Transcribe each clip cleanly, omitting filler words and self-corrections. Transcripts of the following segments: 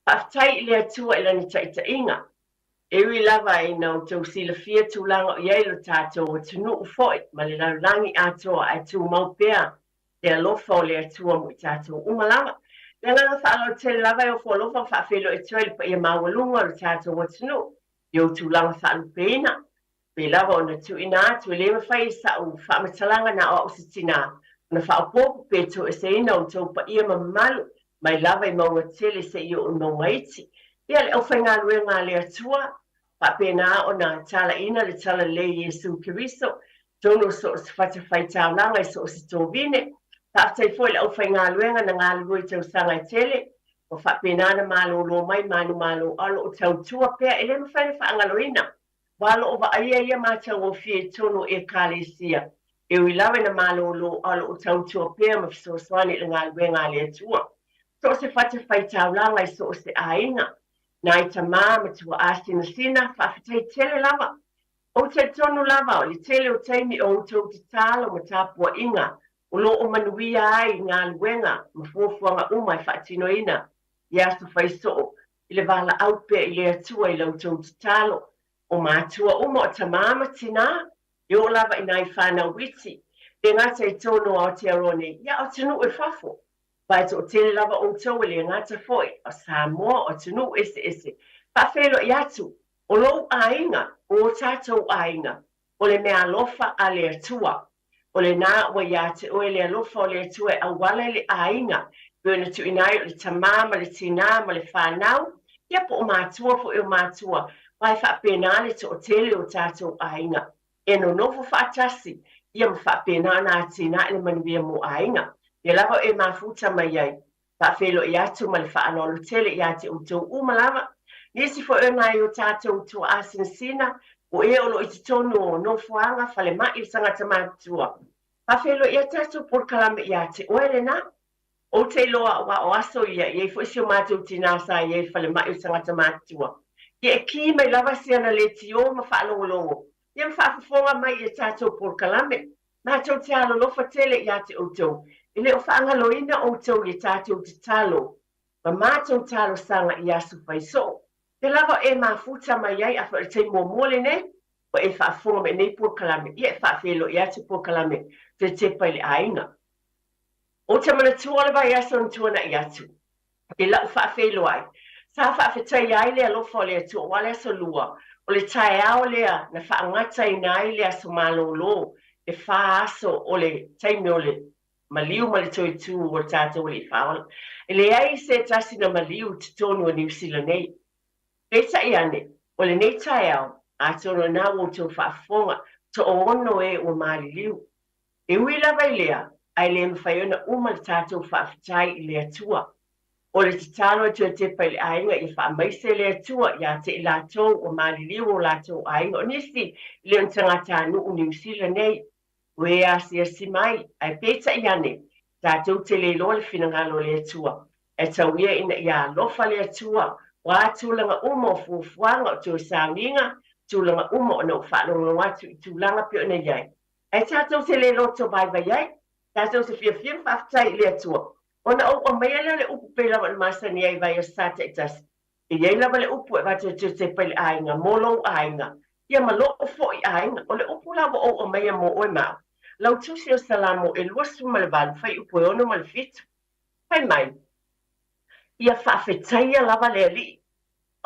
Faafetai i le Atua i Lana taitaiga. E ui lava ina outou silafia tulaga o i ai lo tatou atunuu foi ma le lalolagi atoa ae tumau pea le alofa o le Atua mo i tatou uma lava. Le agaga faaaloalo tele lava e ofo alofa ma faafeiloai atu ai i le paia maualuga o lo tatou atunuu i ou tulaga faalupeina. Pei lava ona tuuina atu, e le mafai e sa'u faamatalaga na o a'u se tinā ona faaopoopo pe toeseina outou paia ma mamalu mai lava i mauga tele seia oo i mauga iti. Ia, le aufaigaluega a le Atua, faapena ona talaina le Talalelei i Iesu Keriso, totonu o so o se fatafaitaulaga i so o se tovine. Faafetai foi i le aufaigaluega na galulue i tausaga e tele, ua faapena ona malolo mai manumalo a o lo o tautua pea, e le mafai ona faagaloina. Ua lo o vaaia ia matagofie i totonu o Ekalesia, e ui lava ina malolo a o lo o tautua pea ma fesoasoani i le galuega a le Atua. So o se fatafaitaulaga i so o se aiga, nai tamā ma tuaʻā sinasina, faafetai tele lava. Ou te talitonu lava o le tele o taimi o outou tatalo ma tapuaiga o lo o manuia ai galuega ma fuafuaga uma e faatinoina i aso fai soo i le valaau pea i le Atua i la outou tatalo, o matua uma o tamā ma tinā, e oo lava i nai whanau iti, le gata i tonu o Aotearoa nei, ia o atunuu i fafo. Aua e toatele lava outou e le gata foi o Samoa o atunuu eseese, faafeiloai atu, o lou aiga, o o tatou aiga, o le mea alofa a le Atua. O lenā ua iā te oe le alofa o le Atua e auala i le aiga, pei ona tuuina ai o le tamā ma le tinā ma le whanau, ia po o matua foi o matua, aua e faapena le toatele o tatou aiga e nonofo faatasi, ia ma faapena ona atinae le manuia mo aiga. Ia lava e mafuta mai ai. Faafeiloai atu ma le faaaloalo tele iā te outou uma lava. Nisi foi o nai o tatou tuaasinasina o e o lo o i totonu o nofoaga falemai o tagata matutua. Faafeiloai a tatou polokalame iā te oe lenā. Ou te iloa aua o aso ia i ai foi si o matou tinā sa i ai i le falemai o tagata matutua. Ia e ki mai lava si ana letiō ma faalogologo ia ma faafofoga mai i a tatou polokalame. Matou te alolofa tele iā te outou, e le o faagaloina outou i a tatou tatalo ma matou talosaga i aso fai soo. Pea lava e mafuta mai ai afai o le taimi muamua lenei ua e faafofoga mai i nei polokalame, ia e faafeiloai atu polokalame toe tepa i le aiga. Ou te manatua o le vaiaso na tuanai atu, i lau faafeiloai, sa faafetaia ai le alofa o le Atua aua le aso Lua, o le taeao lea na faagataina ai le aso malolo e fā aso o le taimi o le maliu ma le toe tū o le tatou Alii Faaola. E leai se tasi na maliu i totonu o Niu Sila nei. Peitai ane, o lenei taeao, atonu o lena ua outou faafofoga, toaono e ua maliliu. E ui lava i lea, ae le mafai ona uma le tatou faafetai i le Atua. O le tatalo e toe tepa i le aiga ia faamaise le Atua iā te i latou ua maliliu o latou aiga o nisi i le ona tagatanuu Niu Sila nei, o e asiasi mai, ae peitai ane, tatou te le iloa le finagalo o le Atua. Ae tau ia ina ia alofa le Atua, o a tulaga uma o fuafuaga o toe sauniga, tulaga uma ona ou faalogologo atu i tulaga pei ona i ai. Ae tatou te le loto vaivai ai, tatou te fiafia ma faafetai i le Atua, ona ou aumaia lea o le upu pei lava ona masani ai i vaiaso sa taitasi. E i ai lava le upu e avatu e Josepa i le aiga, mo lou aiga, ia ma lou foi aiga. O le upu la ua ou aumaia mo oe ma au, lau tusi o Salamo e 28, fuaiupu e 6 ma le 7. Fai mai, Ia faafetaia lava le Alii,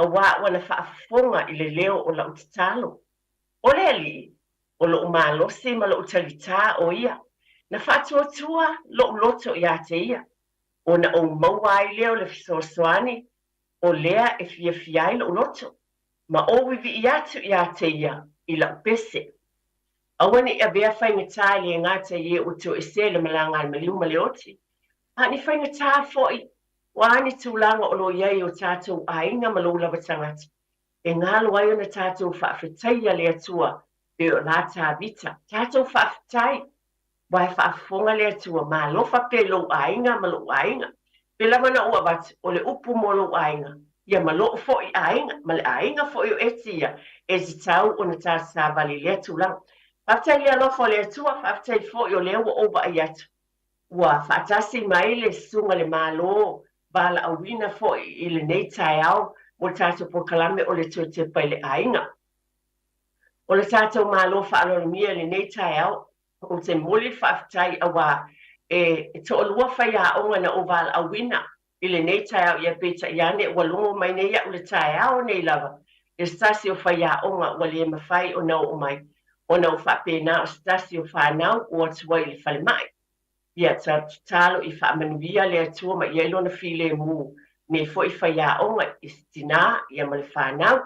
auā ua na faafofoga i le leo o lau tatalo. O le Alii, O loʻu malosi ma loʻu talitā ʻo ia, na faatuatua loʻu loto iā te ia, ona ou maua ai lea o le fesoasoani o lea e fiafia ai loʻu loto, ma ou wivii atu iā te ia i laʻu pese. Aua ne i avea faigata e le gata i e ua toesea i le malaga a le maliu ma le oti, a ni faigata foʻi o a ni tulaga o lo o i ai i o tatou aiga ma lou lava tagata. E galo ai ona tatou faafetaia le Atua pei o la Tavita. Tatou faafetai, aua e faafofoga le Atua, ma alofa pea i lou aiga ma lou aiga. Pei lava ona ou avatu, o le upu mo lou aiga, ia ma lou foi aiga, ma le aiga foi o Eti ia, e tatau ona tatou savali i lea tulaga. Faafetai i le alofa o le Atua, faafetai foi o lea ua ou vaai atu, ua faatasi mai le Susuga i le Malo. valaauina foi i lenei taeao mo le tatou polokalame o le Toe Tepa i le Aiga. O le tatou Malo faaaloalogia i lenei taeao, ou te momoli le faafetai auā e toalua faiaoga na ou valaauina i lenei taeao ia peitai ane ua logo mai nei au i le taeao nei lava e se tasi o faiaoga ua le mafai ona oo mai ona ua faapena o se tasi o fanau ua atu ai i le falemai. Ia tatalo i faamanuia le Atua ma i ai lona filemu nei foi faiaoga i se tinā ia ma le fanau.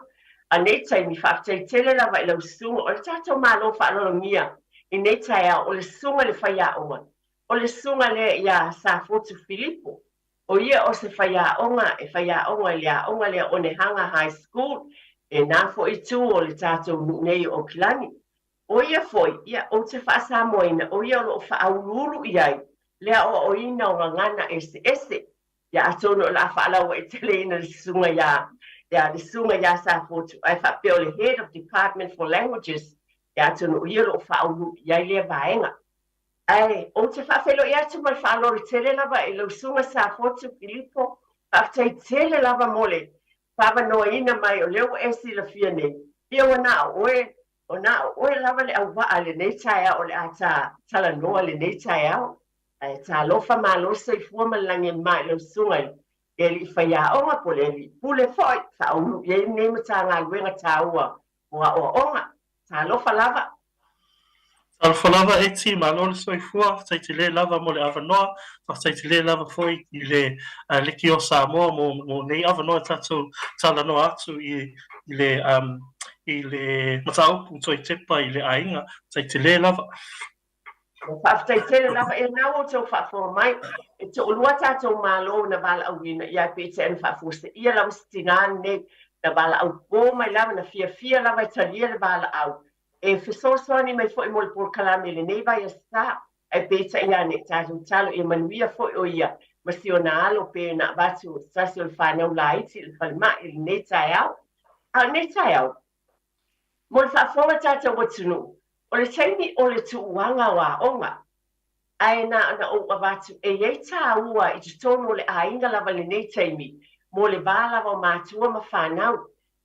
A nei taimi, faafetai tele lava i lau susuga o le tatou Malo faaaloalogia i nei taeao o le susuga i le faiaoga, o le susuga lea ia Safotu Filipo. O ia o se faiaoga e faiaoga i le aoga lea Onehanga High School e na foi itu o le tatou nuu nei o Aukilani. ʻO ia foi, ia, ou te faasamoaina, ʻo ia o lo o faauluulu i ai le aoaoina o gagana eseese. Ia, atonu o le a faalauaiteleina le susuga iā, ia, le susuga iā Safotu, ae faapea o le Head of Department for Languages, ia, atonu o ia o lo o faauluulu i ai lea vaega. Ae ou te faafeiloai atu ma le faaaloalo tele lava i lau susuga Safotu Filipo, faafetai tele lava mo le faavanoaina mai o lea ua e silafia nei, ia ua na o oe, o na o oe lava le auvaa i lenei taeao o le a ta talanoa i lenei taeao. Ae talofa malo le soifua ma le lagi e mama i lau susuga i le alii faiaoga po o le alii pule foi, faaulu i ai lenei Matagaluega taua o aoaoga. Talofa lava. Talofa lava Eti, malo le soifua, faafetai tele lava mo le avanoa, faafetai tele lava foi i le Leki o Samoa mo mo nei avanoa e tatou talanoa atu i i le i le mataupu Toi Tepa i le aiga, faafetai tele lava. Faafetai tele lava e na ua outou faafofoga mai. E toalua tatou Malo na valaauina ia peitai na faafuaseia lava se tinā lenei na valaau po mai lava na fiafia lava e talia le valaau e fesoasoani mai foi mo le polokalame i lenei vaiaso ae peitai ane tatou talo ia manuia foi o ia ma si ona alo pe na avatu se tasi o le fanau laiti i le falemai i lenei taeao. A o lenei taeao, mo le faafofoga tatou atunuu, o le taimi o le tuuaga o aoga, ae na ona ou avatu e i ai tāua i totonu o le aiga lava i lenei taimi mo le va lava o matua ma fanau.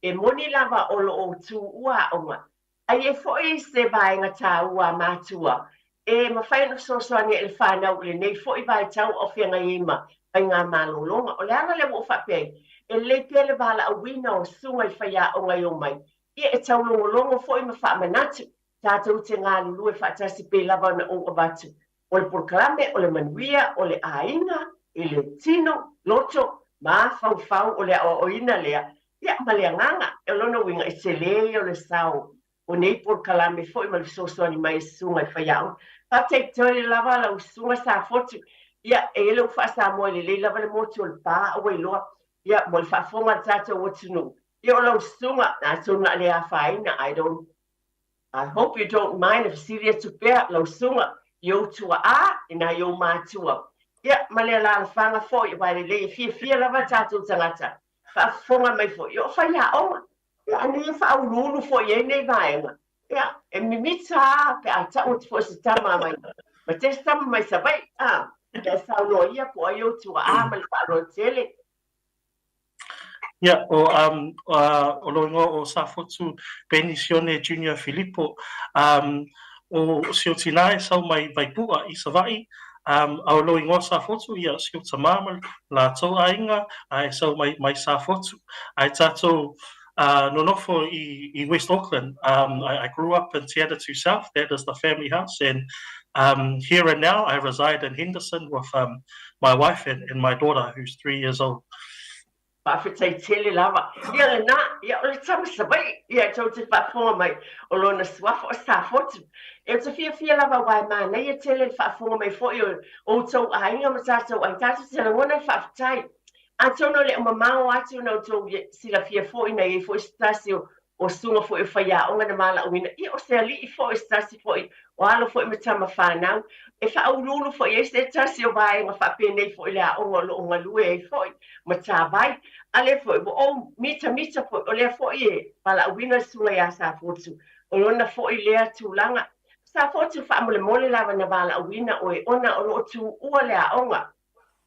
E moni lava o lo o tuua aoga, a i ai foi se vaega tāua a matua e mafai ona fesoasoani ai i le fanau i lenei foi vaitau a o feagai ai ma faiga malologa. O le ala lea ua ou faapea ai, e lelei pea le valaauina o susuga i faiaoga e omai, ia e taulogologo foi ma faamanatu tatou te galulue faatasi pei lava ona ou avatu o le polokalame o le manuia o le aiga i le tino, loto, mafaufau o le aoaoina lea, ia ma le agaga. O lona uiga e tele ia o le sao o nei polokalame foi ma le fesoasoani mai e susuga i faiaoga. Faafetai tele lava lau susuga Safotu. Ia, e i ai lou faa-Samoa e lelei lava le motu o le pa, ua iloa. Ia, mo le faafofoga a le tatou atunuu, ia o lau susuga, atonu a le afaina, I don't I hope you don't mind e fesili atu pea lau susuga i ou tuaa i nai ou matua ia ma le alaalafaga foi aua e lelei e fiafia lava tatou tagata faafofoga mai foi ia o faiaoga ia a nei e faauluulu foi i ai nei vaega ia e mimita a pe a tau atu foi se tama mai ma tesi tama mai Savaii a pe a saunoa ia po o ai ou tuaa ma le faaaloalo tele. Ia, o, um, uh, o lou igoa o Safotu Penisione Junior Filipo. Um, o si ou tinā e sau mai Vaipu'a i Savaii, um, a o lou igoa Safotu, ia, si ou tamā ma latou aiga, a e sau mai, mai Safotu. Ae tatou uh, nonofo i, i West Auckland. Um, I, I grew up in Te Atatu South, that is the family house, and um, here and now I reside in Henderson with um, my wife and, and my daughter who's 3 years old. Faafetai tele lava. Ia lena, ia o le tama Savaii, ia tou te faafofoga mai, o lona suafa o Safotu. E ou te fiafia lava aua e manaia tele le faafofoga mai foi o outou aiga ma tatou aiga, tatou te lagona le faafetai. Atonu e le o mamao atu ona outou silafia foi na i ai foi se tasi o o susuga foi o faiaoga na valaauina, ia o se alii foi, o se tasi foi o alo foi ma tama fanau, e faauluulu foi i ai se tasi o vaega faapenei foi i le aoga o lo o galue ai foi ma Tavai. A lea foi ua ou mitamita foi, o lea foi e valaauina le susuga ia Safotu, o lona foi lea tulaga. Safotu, faamolemole lava na valaauina oe ona o lo o tuua le aoga.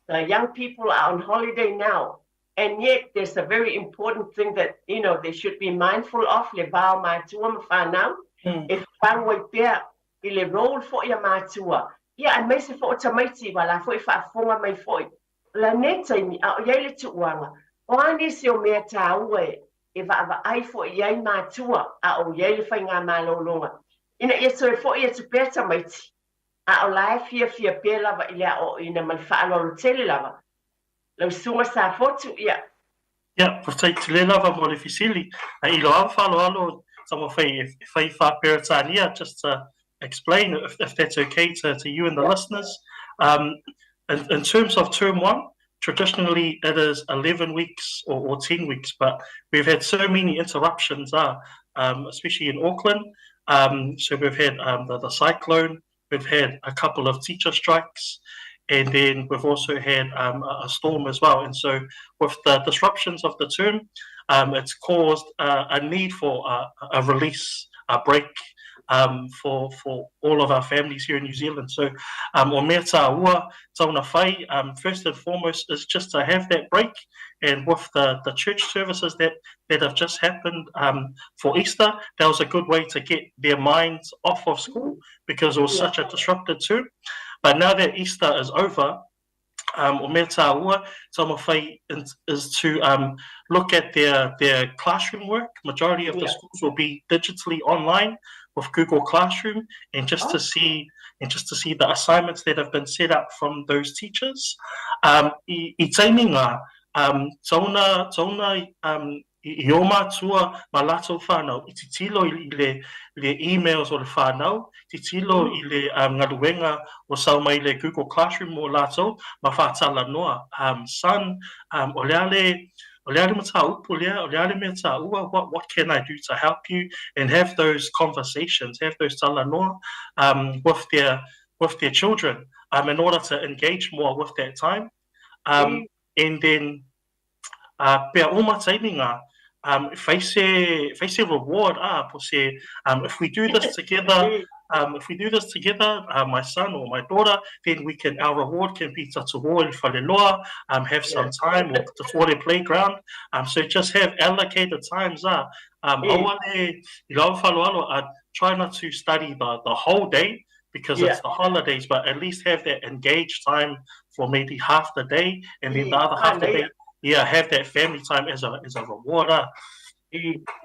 The young people are on holiday now and yet there's a very important thing that you know they should be mindful of le va o matua ma fanau e fafagu ai pea i le role foi a matua ia aemaise foi o tamaiti ua la foi faafofoga mai foi. O lenei taimi a o i ai le tuuaga, o a nisi o mea taua e vaavaai foi i ai matua a o i ai le faigamalologa ina ia toe foi atu pea tamaiti a o la e fiafia pea lava i le aoaoina ma le faaaloalo tele lava. Lau Susuga Safotu, ia. Ia, faafetai tele lava mo le fesili. I lou lava faaaloalo taumafai e fai faa-Peretania just to explain if, if that's okay to, to you and the yeah. listeners. Um, in, in terms of term one, traditionally it is 11 weeks or, or 10 weeks, but we've had so many interruptions, uh, um, especially in Auckland. Um, so we've had um, the, the cyclone, we've had a couple of teacher strikes, and then we've also had um, a storm as well. And so with the disruptions of the term, um, it's caused a, a need for a, a release, a break, um, for, for all of our families here in New Zealand. So, um, o mea tāua, tauna whai, um, first and foremost is just to have that break. And with the, the church services that, that have just happened um, for Easter, that was a good way to get their minds off of school because it was yeah. such a disrupted term. But now that Easter is over, um, o mea tāua, taumawhai is to um, look at their, their classroom work. Majority of the schools will be digitally online with Google Classroom and just oh. to see and just to see the assignments that have been set up from those teachers. Um, i, i taimi ngā, um, tauna, tauna um, i ō mātua ma lātou whānau, i titilo i le, le emails o le whānau, titilo i le um, ngaluenga o sau mai le Google Classroom mo lātou, ma whātalanoa. Um, son, um, o le ale, o le ale mataupu lea, o le ale mea tāua, what, what can I do to help you? And have those conversations, have those talanoa um, with their, with their children um, in order to engage more with that time. Um, and then uh, pea o taimi ngā, um, whai se, whai se reward, ah, po se, um, if we do this together, um, if we do this together, uh, my son or my daughter, then we can, our reward can be tatuo i whaleloa, um, have some time or te fore playground. Um, so just have allocated times, ah, um, mm. Auale, i lau whaloalo, uh, try not to study the, the whole day, because yeah. it's the holidays, but at least have that engaged time for maybe half the day, and then the other half the day, yeah, have that family time as a as a reward. Ah.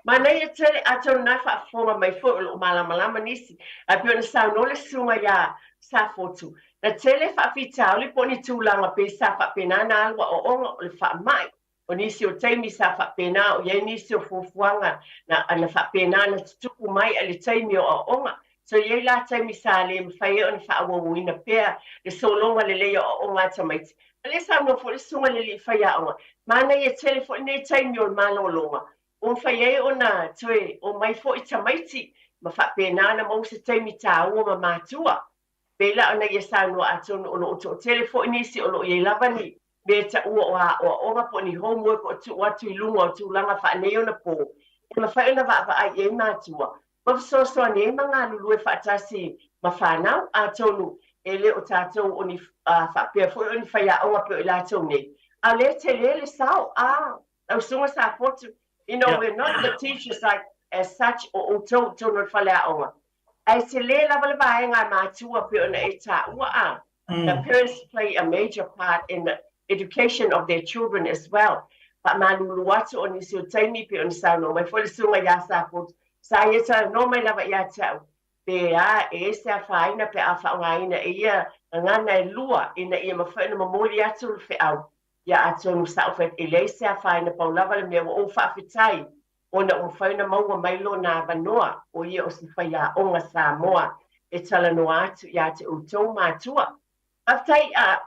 Manaia tele atonu na faafofoga mai foi o loo malamalama nisi ae pei ona saunoa le susuga ia Safotu na tele faafitauli po o ni tulaga pei sa faapena na alu aoaoga o le faamai O nisi o taimi sa faapena o i ai nisi o fuafuaga na na faapena ona tutupu mai a le taimi o aoaoga. So i ai la taimi sa le mafai ai ona faaauauina pea le sologa lelei o aoaoga a tamaiti. A lea saunoa foi le susuga i le alii faiaoga, manaia tele foi lenei taimi o le malologa ua mafai ai ona toe omai foi tamaiti ma faapena ona maua se taimi taua ma matua. Pēlā ona ia saunoa atonu o lo o toatele foi nisi o lo o i ai lava ni mea taua o aoaoga po o ni homework o tuu atu i luga o tulaga faaneionapo e mafai ona vaavaai i ai matua ma fesoasoani ai ma galulue faatasi ma fanau atonu e le o tatou o ni faapea foi o ni faiaoga pei o i latou nei a o lea tele le sao a lau Susuga Safotu you know we're not the teachers like as such o outou i totonu o le faleaoga ae tele lava le vaega a matua pei ona e taua a The parents play a major part in the education of their children as well. Faamalulu atu o nisi o taimi pei ona saunoa mai foi le susuga ia Safotu, sa ia talanoa mai lava ia te au, pe a e ese afaina pe a faaaogaina e ia gagana e lua ina ia mafai ona momoli atu le feau ia atonu sa ou fai atu e leai se afaina pau lava le mea ua ou faafetai ona ua mafai ona maua mai lona avanoa o ia o se faiaoga Samoa e talanoa atu ia te outou matua. Faafetai a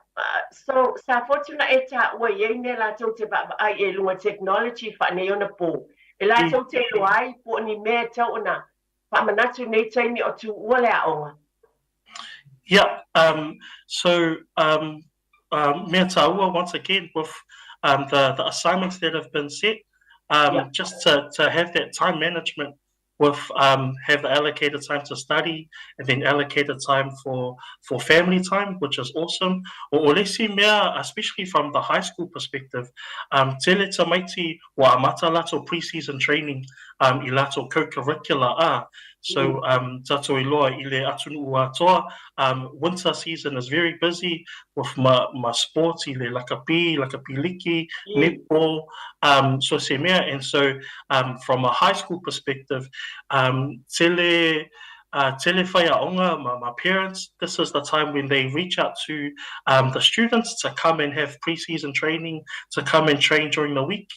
so Safotu na e taua i ai mea latou te vaavaai i ai luga technology faaneionapo e latou te iloa ai po o ni mea e tau ona faamanatu i nei taimi o tuua le aoga. Yeah, um, so um, um, mea taua once again with um, the, the assignments that have been set, um, yeah. just to, to have that time management with have the allocated time to study and then allocated time for for family time, which is awesome. O o le isi mea, especially from the high school perspective, tele tamaiti ua amata latou pre-season training i latou co-curricular a So tatou iloa i le atunuu atoa, winter season is very busy with ma, ma sports i le lakapi, lakapi liki, netball, so se mea. And so from a high school perspective, tele, tele whaiaonga, ma, ma parents, this is the time when they reach out to the students to come and have pre-season training, to come and train during the week.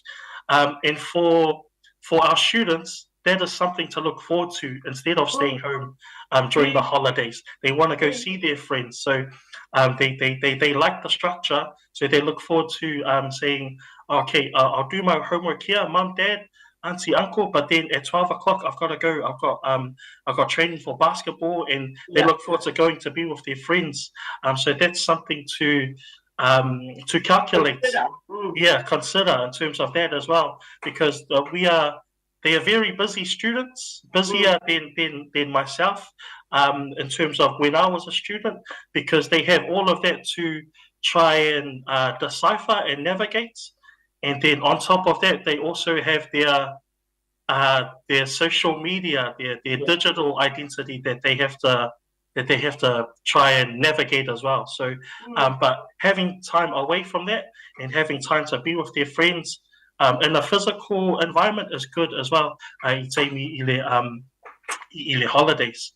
And for, for our students, that is something to look forward to instead of staying home during the holidays. They want to go see their friends. So they, they, they, they like the structure. So they look forward to saying, okay, I'll do my homework here, mum, dad, auntie, uncle, but then at 12 o'clock, I've got to go. I've got, I've got training for basketball, and they look forward to going to be with their friends. So that's something to to calculate. Consider. Yeah, consider in terms of that as well, because we are they are very busy students, busier than, than, than myself in terms of when I was a student, because they have all of that to try and decipher and navigate. And then on top of that, they also have their their social media, their, their digital identity that they have to that they have to try and navigate as well. So, but having time away from that and having time to be with their friends in a physical environment is good as well. I taimi i le, i le holidays.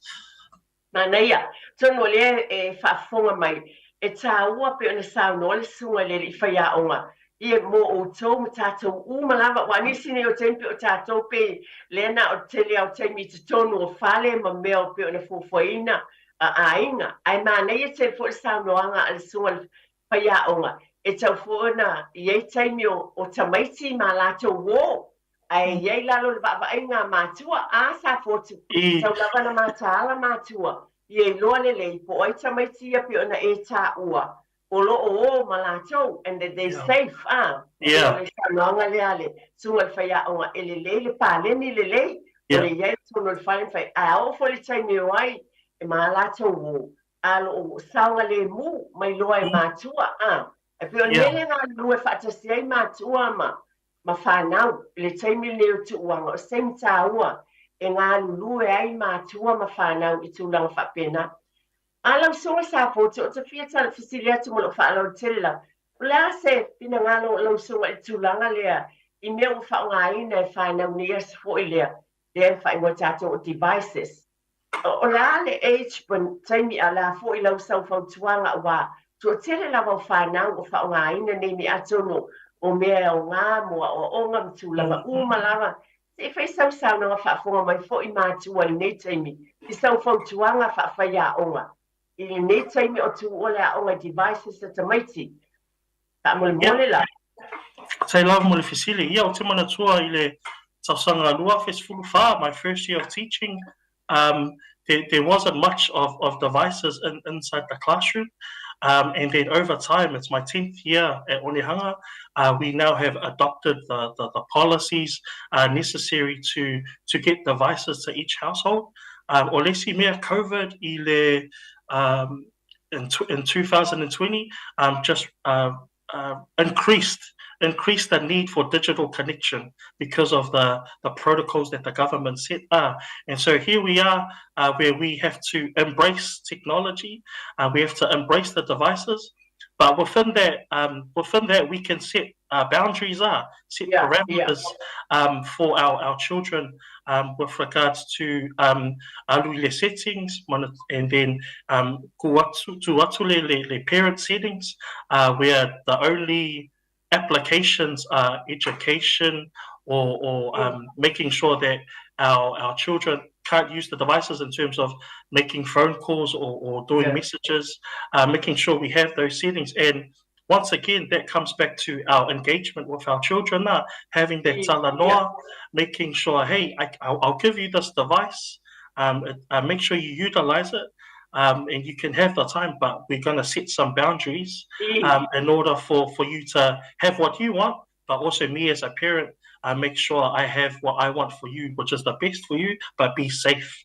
Manaia, tonu o lea e faafofoga mai, e tāua pei ona saunoa le susuga i le alii faiaoga, ia mo outou ma tatou uma lava, aua nisi nei o taimi pei o tatou pei lea na o le tele lava o taimi i totonu o fale ma mea pei ona fuafuaina a aiga. Ae manaia tele foi le saunoaga a le susuga i le faiaoga, e tatau foi ona i ai taimi o tamaiti ma latou uō, ae i ai lalo o le vaavaaiga a matua, a Safotu, tatau lava ona mataala matua, ia iloa lelei po o ai tamaiti ia pei ona e taua o lo o ō ma latou and that they're safe, a. O le saunoaga lea a le susuga i le faiaoga, e lelei le paleni lelei, o le i ai i totonu o le fale ma fai, ae a oo foi i le taimi e o ai e ma latou uō, a lo o saogalemu mai loa e matua, a. E pei o le mea lea e galulue faatasi ai matua ma ma fanau i le taimi lenei o tuuaga, o se taimi tāua e galulue ai matua ma fanau i tulaga faapena. A lau Susuga Safotu, ou te fia tala fesili atu ma lou faaaloalo tele lava, o le a se finagalo o lau Susuga i le tulaga lea i mea ua faaaogaina e fanau nei aso foi lea, lea e faaigoa tatou o devices. O le a le age po taimi a le a foi lau sau fautuaga aua toatele lava o fanau ua faaaogaina nei mea atonu o mea e aoga mo aoaoga ma tulaga uma lava. Se i fai sau saunoaga faafofoga mai foi matua i lenei taimi i sau fautuaga faafaiaoga i lenei taimi o tuua le aoga i devices a tamaiti. Faamolemole la. Faafetai lava mo le fesili. Ia, ou te manatua i le tausaga 2014, my first year of teaching, there, there wasn't much of, of devices in, inside the classroom. And then over time, it's my 10th year at Onehunga, we now have adopted the, the, the policies necessary to, to get devices to each household. O le isi mea, COVID i le, in, in 2020, just increased increased the need for digital connection because of the, the protocols that the government set. And so here we are, where we have to embrace technology, we have to embrace the devices, but within that, within that we can set boundaries, set parameters for our, our children with regards to alu i le settings and then ku atu, tu atu le, le, le parent settings where the only applications are education or, or making sure that our, our children can't use the devices in terms of making phone calls or, or doing messages, making sure we have those settings. And once again, that comes back to our engagement with our children, having that talanoa, making sure, hey, I, I'll, I'll give you this device, make sure you utilize it, and you can have the time, but we're going to set some boundaries in order for, for you to have what you want, but also me as a parent uh, make sure I have what I want for you, which is the best for you, but be safe.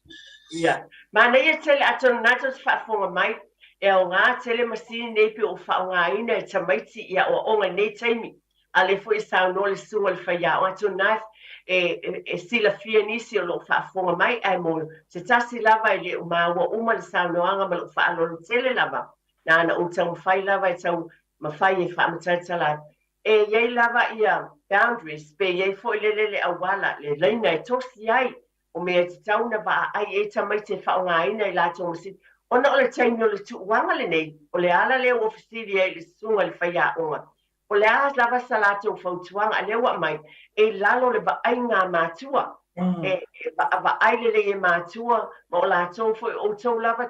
Ia. Manaia tele, atonu na tou te faafofoga mai, e aoga tele masini nei pe ua faaaogaina e tamaiti i aoaoga i nei taimi. A lea foi e saunoa le susuga i le faiaoga, atonu na e, e, e silafia nisi o loo faafofoga mai, ae mo se tasi lava e le o maua uma le saunoaga ma lou faaaloalo tele lava, na ona ou taumafai lava e taumafai e faamatalatala atu. E i ai lava ia boundaries, pe i ai foi lele le auala, le laina e tosi ai, o mea e tatau ona vaai ai tamaiti e faaaogaina i latou masini. Ona o le taimi o le tuuaga lenei, o le ala lea ua fesili ai i le susuga i le faiaoga, o le a lava sa latou fautuaga, a lea ua aumai, e i lalo o le vaaiga a matua, e vaavaai lelei e matua ma o latou foi, o outou lava,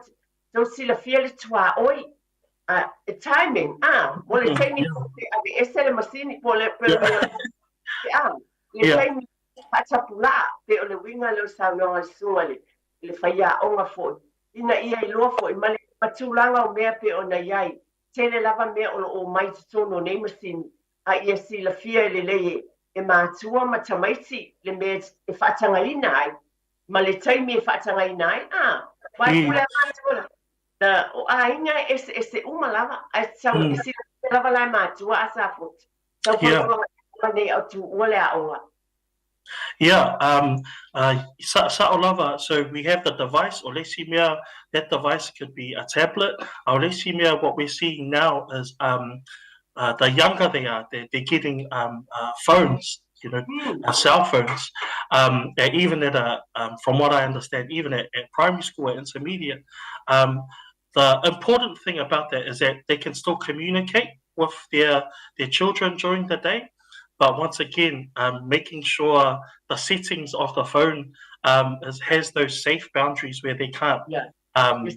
tou silafia le tuaoi, a timing, a, mo le taimi e aveese le masini, po o le, pe o le mea, a, le taimi faatapulaa, pe o le uiga lea o le saunoaga a le susuga i le, i le faiaoga foi, ina ia iloa foi ma le ma tulaga o mea pei ona i ai, tele lava mea o lo o omai i totonu o nei masini, a ia silafia e lelei e, e matua ma tamaiti le mea e faatagaina ai, ma le taimi e faatagaina ai, a, aua e pule a matua Na, o aiga e eseese uma lava, ae tatau e silafia lava la e matua a Safotu. Tau fautuaga ua nei au tuua le aoga. Yeah, um, uh, sa, sa'o lava, so we have the device, o le isi mea, that device could be a tablet, a o le isi mea, what we're seeing now is um, uh, the younger they are, they're, they're getting um, uh, phones, you know, mm. uh, cell phones. Um, even at a, um, from what I understand, even at, at primary school, at intermediate, um, the important thing about that is that they can still communicate with their their children during the day. But once again, um, making sure the settings of the phone um, is, has those safe boundaries where they can't. Yeah. Um,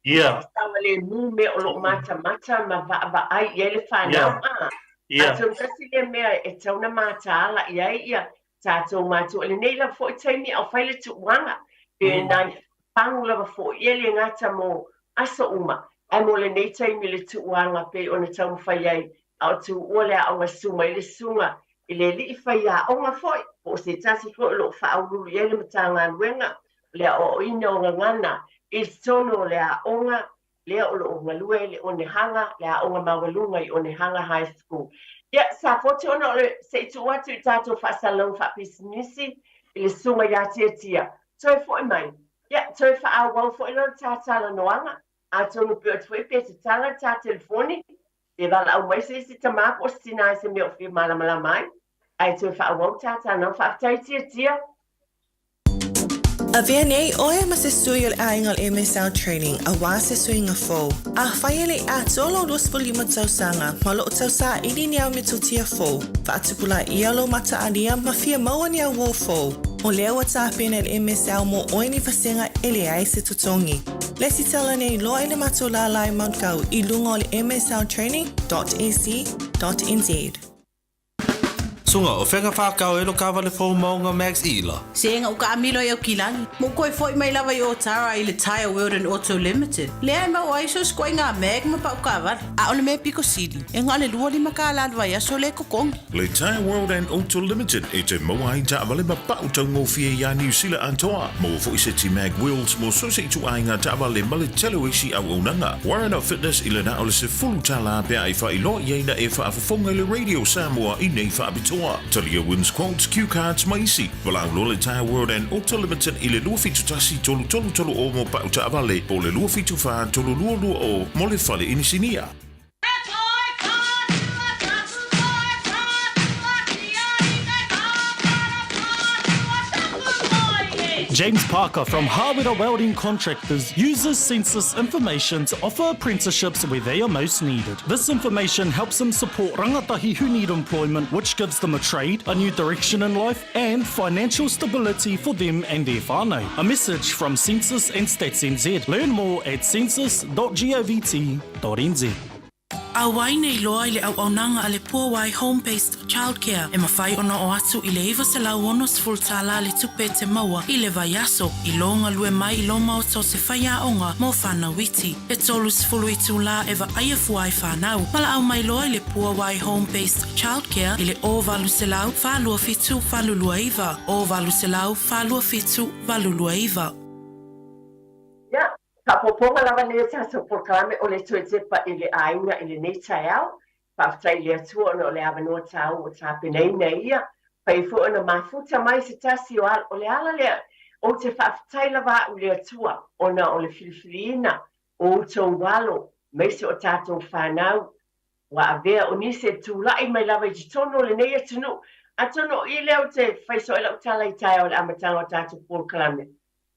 yeah. saogalemu mea o loo matamata ma vaavaai i ai le fanau Yeah. a. Yeah. Atonu tasi lea mea e tatau ona mataala i ai ia tatou matua i lenei lava foi taimi a o fai le tuuaga pe nai pagu lava foi ia le gata mo aso uma ae mo lenei taimi le tuuaga pei ona taumafai ai a o tuua le aoga susu mai le susuga i le alii faiaoga foi po o se tasi foi o lo o faauluulu i ai le Matagaluega o le aoaoina o gagana i totonu o le aoga lea o lo o galue ai le Onehanga, le aoga maualuga i Onehanga High School. Ia, Safotu, ona o le, se i tuu atu i tatou faasalalauga faapisinisi i le susuga ia Tiatia, toe foi mai, ia, toe faaauau foi loa le ta talanoaga, atonu pe oti foi pe tatala le ta telefoni, pe valaau mai se isi tamā po o se tinā i se mea o fia malamalama ai, ae toe faaauau ta talanoaga. Faafetai Tiatia. Avea nei ʻoe ma se sui o le ʻaiga o le MSL Training auā se suiga fou. Afai e le i atoa lou 25 tausaga ma o lo o tausaili ni au metotia fou, faatupulaia lou mataalia ma fia maua ni au uō fou, o lea ua tapena e le MSL mo ʻoe ni vasega e leai se totogi. Lesitala nei loa i le matou lālā i Mount Kau i luga o le msltraining dot ac dot nz. Suga, o fea whakao e lo kawale fou maunga Max Ila. Sega u kaamilo i Aukilani, ma ua toe foi mai lava i Otara i le Tyre World and Auto Limited, lea e maua ai so se ituaiga mag ma pau taavale. A o le mea piko sili, e na o le 25 kālā le vaiaso lea e totogi. Le Tyre World and Auto Limited e te maua ai taavale ma pau taugofie iā Niu Sila atoa. Maua foi seti mag wheels mo so se ituaiga taavale ma le tele o isi auaunaga. Warren Fitness i le na o le $10 pe a e faailoa i ai na e faafofoga i le Radio Samoa i nei faapitoa. Talia Wins Quotes, Cue Cards ma isi. Valaau loa le Tyre World and Auto Limited i le 271 3330 mo pau taavale po o le 274 3220 mo le fale inisinia. James Parker from Hāwera Welding Contractors uses census information to offer apprenticeships where they are most needed. This information helps him support rangatahi who need employment, which gives them a trade, a new direction in life, and financial stability for them and their whānau. A message from Census and Stats NZ. Learn more at census.govt.nz. Auai nei loa i le auaunaga a le Puawai Home Based Child Care e mafai ona oo atu i le $960 le tupe e te maua i le vaiaso, i lō galue mai i lō maota o se faiaoga mō whānau iti. E 30 itulā e vaaia fua ai whānau. Valaau mai loa i le Puawai Home Based Child Care i le 0800 427 829, 0800 427 829. Ia, faaopoopoga lava nei o tatou polokalame o le toe tepa i le aiga i lenei taeao. Faafetai i le Atua ona o le avanoa taua ua tapenaina e Ia. Fai ai foi ona mafuta mai se tasi o alo. O le ala lea, ou te faafetai lava au i le Atua ona o le filifiliina o outou alo, aemaise o tatou fanau ua avea o nisi e tulai mai lava i totonu o lenei atunuu. Atonu o i lea ou te fai soo ai lau tala i taeao i le amataga o tatou polokalame.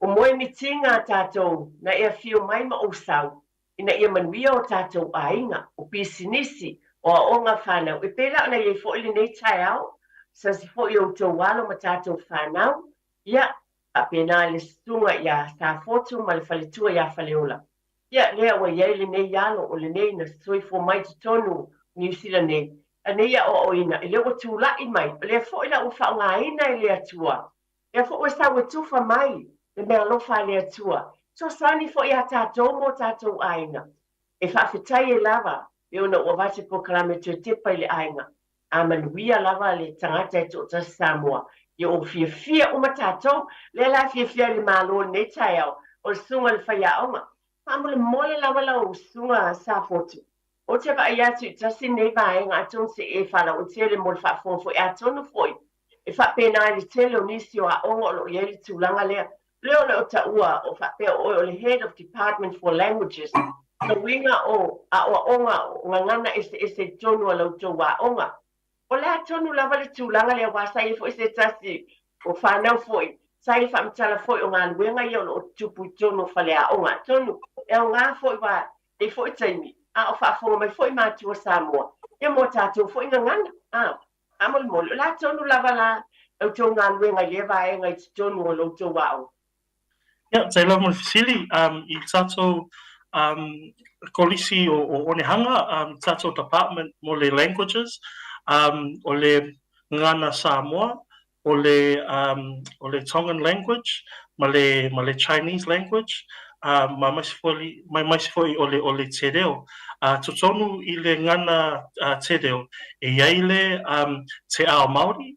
O moemitiga a tatou na e afio mai ma ou sau, ina ia manuia o tatou aiga, o pisinisi, o aoga fanau, e pei la ona i ai foi lenei taeao, sasi foi o outou alo ma tatou fanau, ia, faapena i le susuga ia Safotu ma le faletua ia Faleola. Ia, lea ua i ai lenei alo, o lenei na soifua mai i totonu o Niu Sila nei, anei aoaoina, e le ua tulai mai, o lea foi la ua faaaogaina e le Atua Lea foi ua sau e tufa mai le meaalofa a le Atua, fesoasoani foi iā tatou ma o tatou aiga. E faafetai ai lava e ona ua avatu polokalame toe tepa i le aiga. A manuia lava le tagata e toatasi Samoa, ia ua fiafia uma tatou. Lea la e fiafia ai le Malo i lenei taeao, o le susuga i le faiaoga. Faamolemole lava lau susuga Safotu, Ou te vaai atu i tasi lenei vaega atonu se e faalauaitele mo le faafofoga foi atonu foi e faapena ai le tele o nisi o aoga o lo o i ai le tulaga lea. Lea o le o taua o faapea o oe o le Head of Department for Languages, lona uiga o aoaoga o gagana eseese i totonu o la outou aoga. O le a tonu lava le tulaga lea aua sa i ai foi se tasi o fanau foi sa i le faamatala foi o galuega ia o lo o tutupu i totonu o faleaoga. Atonu e aoga foi aua nei foi taimi, a o faafofoga mai foi matua Samoa, ia mo tatou foi gagana. A, faamolemole, o le a tonu lava la la outou galuega i lea vaega i totonu o la outou aoga? Ia, tai lava mo le fesili, i tatou kolisi o Onehanga, tatou department mo le languages, o le gagana Samoa, o le o le Tongan language ma le ma le Chinese language ma maisi foi ma maisi foi o le o le te reo. Totonu i le ngana te reo e i ai le te ao Māori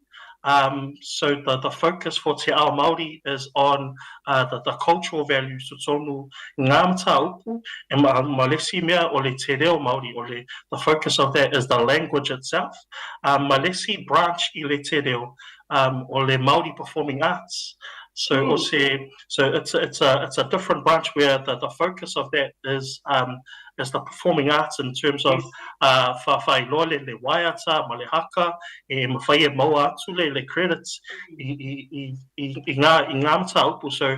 so the the focus for te ao Māori is on the the cultural values totonu ngā mataupu e ma ma le isi mea o le te reo Māori o le the focus of that is the language itself. Ma le isi branch i le te reo o le Māori Performing Arts. So o se so it's it's a it's a different branch where the the focus of that is um is the performing arts in terms of uh whailoa le le waiata ma le haka e mawhai e maua atu le le credits i i i i i ngā i ngā mataupu. So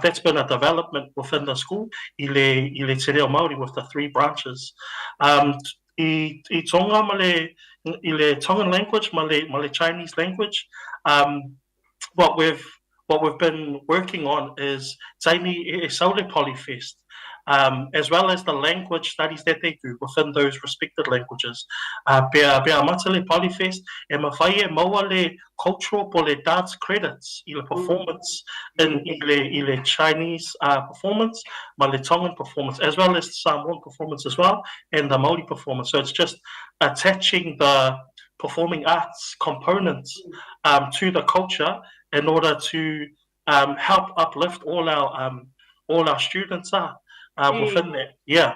that's been a development within the school i le i le te reo Māori with the three branches. Um i i Tonga ma le i le Tongan language ma le ma le Chinese language um what we've what we've been working on is taimi e sau le Polyfest um as well as the language studies that they do within those respected languages uh pea pea amata le Polyfest e mawhai e maua le cultural po le dance credits i le performance in i le i le Chinese uh performance ma le Tongan performance as well as the Samoan performance as well and the Māori performance. So it's just attaching the performing arts components um to the culture in order to um help uplift all our um all our students ah um within that. Yeah.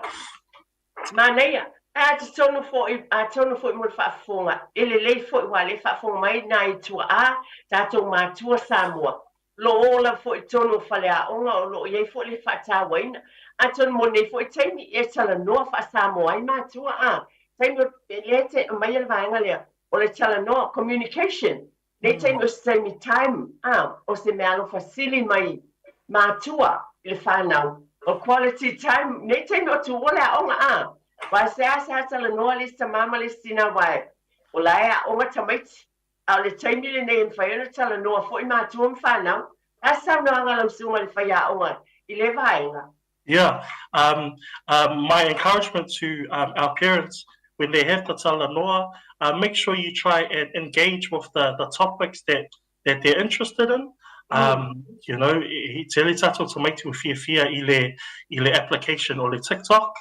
Manaia, a te tonu foi, a tonu foi mo le faafofoga, e lelei foi aua lea e faafofoga mai nai tuaa, tatou matua Samoa, o lo o ola foi i totonu o faleaoga, o lo o i ai foi le faatauaina. Atonu mo lenei foi taimi, e talanoa faa-Samoa ai matua, a, taimi o, lea e te aumaia le vaega lea, o le talanoa, communication, Nei taimi o se taimi time, a, o se meaalofa sili mai matua i le whanau. O quality time, nei taimi o tuua le aoga, a. Wai seasea talanoa le isi tama ma le isi tina wai o la e aoga tamaiti. A o le taimi lenei e mafai ona talanoa foi matua ma whanau. A saunoaga lau susuga i le faiaoga i le vaega. Yeah, um, um, my encouragement to um, our parents. when they have the talanoa, uh, make sure you try and engage with the, the topics that, that they're interested in. Um, you know, he tele tātou tamaiti ua fiafia i le, i le application o le TikTok.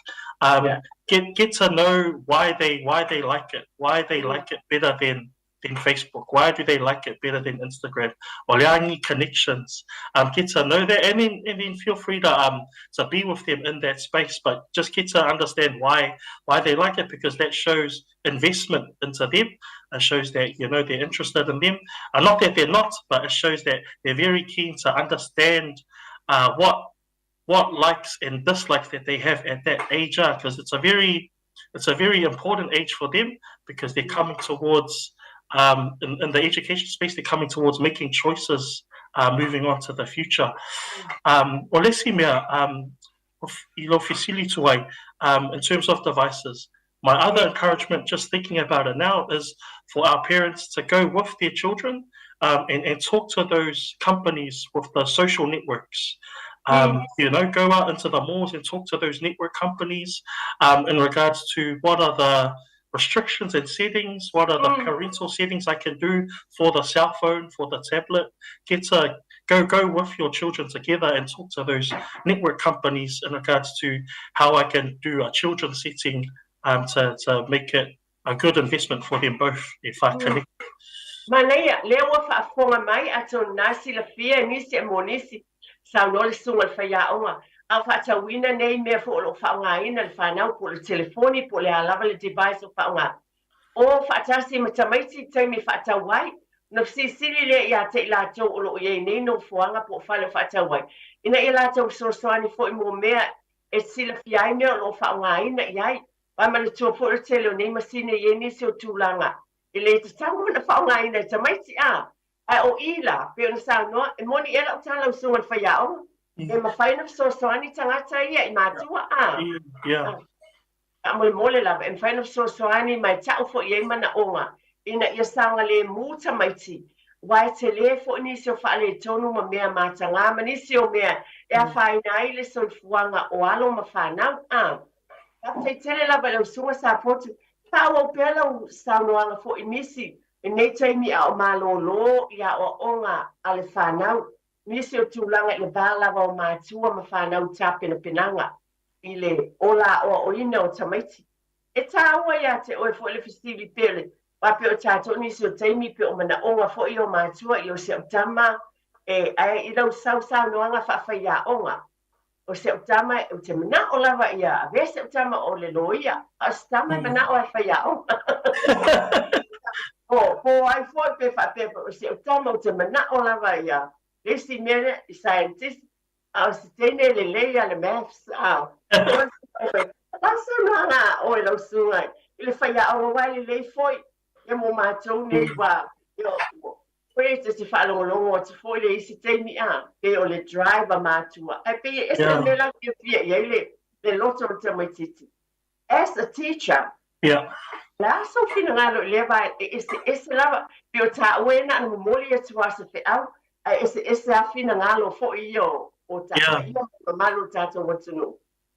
Um, yeah. get, get to know why they, why they like it, why they like it better than than Facebook? Why do they like it better than Instagram? O le a ni connections. Um, get to know that and then, and then feel free to, um, to be with them in that space, but just get to understand why, why they like it because that shows investment into them. It shows that, you know, they're interested in them. Uh, not that they're not, but it shows that they're very keen to understand uh, what what likes and dislikes that they have at that age because it's a very it's a very important age for them because they're coming towards um, in, in the education space they're coming towards making choices uh, moving on to the future. Um, o le isi mea, um, i lou fesili tuai, um, in terms of devices, my other encouragement, just thinking about it now, is for our parents to go with their children um, and, and talk to those companies with the social networks. Um, you know, go out into the malls and talk to those network companies um, in regards to what are the restrictions and settings, what are the mm. parental settings I can do for the cell phone, for the tablet. Get to go go with your children together and talk to those network companies in regards to how I can do a children's setting um, to, to make it a good investment for them both if I connect. Manaia, lea ua faafofoga mai, atonu na silafia e nisi e mo nisi, saunoa le susuga i le faiaoga, a o faatauina nei mea foi o lo o faaaogaina e le fanau, po o le telefoni po o le a lava le device o faaaoga. O faatasi ma tamaiti i taimi e faatau ai, ona fesilisili lea ia te i latou o lo o i ai nei nofoaga po o fale o faatau ai, ina ia latou fesoasoani foi mo mea e silafia ai mea o lo o faaaogaina i ai. Aua manatua foi o le tele o nei masini e i ai nisi o tulaga e le tatau ona faaaogaina e tamaiti, a Ae o i la, pei ona saunoa, e moni ea lau tala lau susuga i le faiaoga, e mafai ona fesoasoani tagata ia i matua, a? Yeah. Faamolemole lava, e mafai ona fesoasoani ma e ta'u foi i ai manaoga ina ia saogalemu tamaiti, aua e tele foi nisi o faaletonu ma mea matagā ma nisi o mea e afaina ai le soifuaga o alo ma fanau, a? Faafetai tele lava i lau susuga Safotu. Faaauau pea lau saunoaga foi i nisi I nei taimi a o malōlō i aoaoga a le fanau, nisi o tulaga i le va lava o matua ma fanau tapenapenaga i le ola aoaoina o tamaiti. E tāua iā te oe foi le fesili pea le wā pea o tātou nisi o taimi pea o manaoga foi o matua i o si au tama e ae i lau sausaunoaga faafaiaoga O si au tama, ou te manao lava ia avea si au tama o le loia, a o si tama e manao e faiaoga. Po, po ai foi pe faapea foi, o si au tama ou te manao lava ia le isi mea lea, i scientist, a o si teine e lelei a le maths, a. La saunoaga a oe lau susuga i le faiaoga aua e lelei foi ia mo matou nei ua, Koe te te whaalongolongo atu foi le isi taimi a, pei o le drive a matua. Ae pei e ese le mea la fiafia i ai le, le loto o le tamaititi. As a teacher, yeah. le a sou finagalo i lea vae e eseese lava, pei o tāua e na ona momoli atu a se feau, ae eseese a finagalo foi ia o, o tāua yeah. ia mamalu o le tātou atunuu.